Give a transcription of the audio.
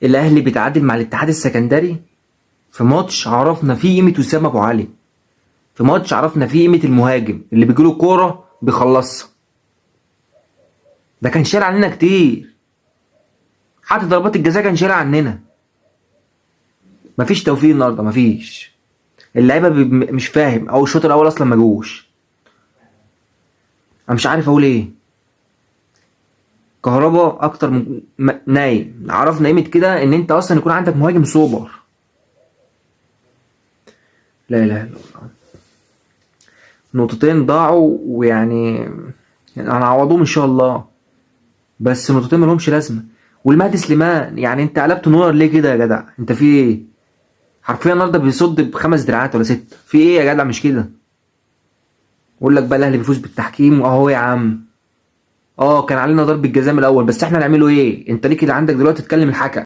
الاهلي بيتعادل مع الاتحاد السكندري في ماتش عرفنا فيه قيمة وسام ابو علي، في ماتش عرفنا فيه قيمة المهاجم اللي بيجيله كورة بيخلصها. ده كان شايل عننا كتير، حتى ضربات الجزاء كان شايل عننا. مفيش توفيق النهارده، مفيش. اللعيبة مش فاهم، او الشوط الاول اصلا ما جوش. انا مش عارف اقول ايه. كهربا اكتر من نايم. عرفنا قيمة كده ان انت اصلا يكون عندك مهاجم سوبر. لا اله الا الله. نقطتين ضاعوا، ويعني هنعوضهم ان شاء الله، بس نقطتين ملهمش لازمه. والمهدي سليمان، يعني انت قلبت نور ليه كده يا جدع؟ انت في ايه؟ حرفيا النهارده بيصد ب5 دراعات ولا 6. في ايه يا جدع؟ مش كده. اقول لك بقى الاهلي بيفوز بالتحكيم واهو يا عم. كان علينا ضربة جزاء من الاول، بس احنا نعمله ايه؟ انت ليك اللي عندك دلوقتي تكلم الحكم.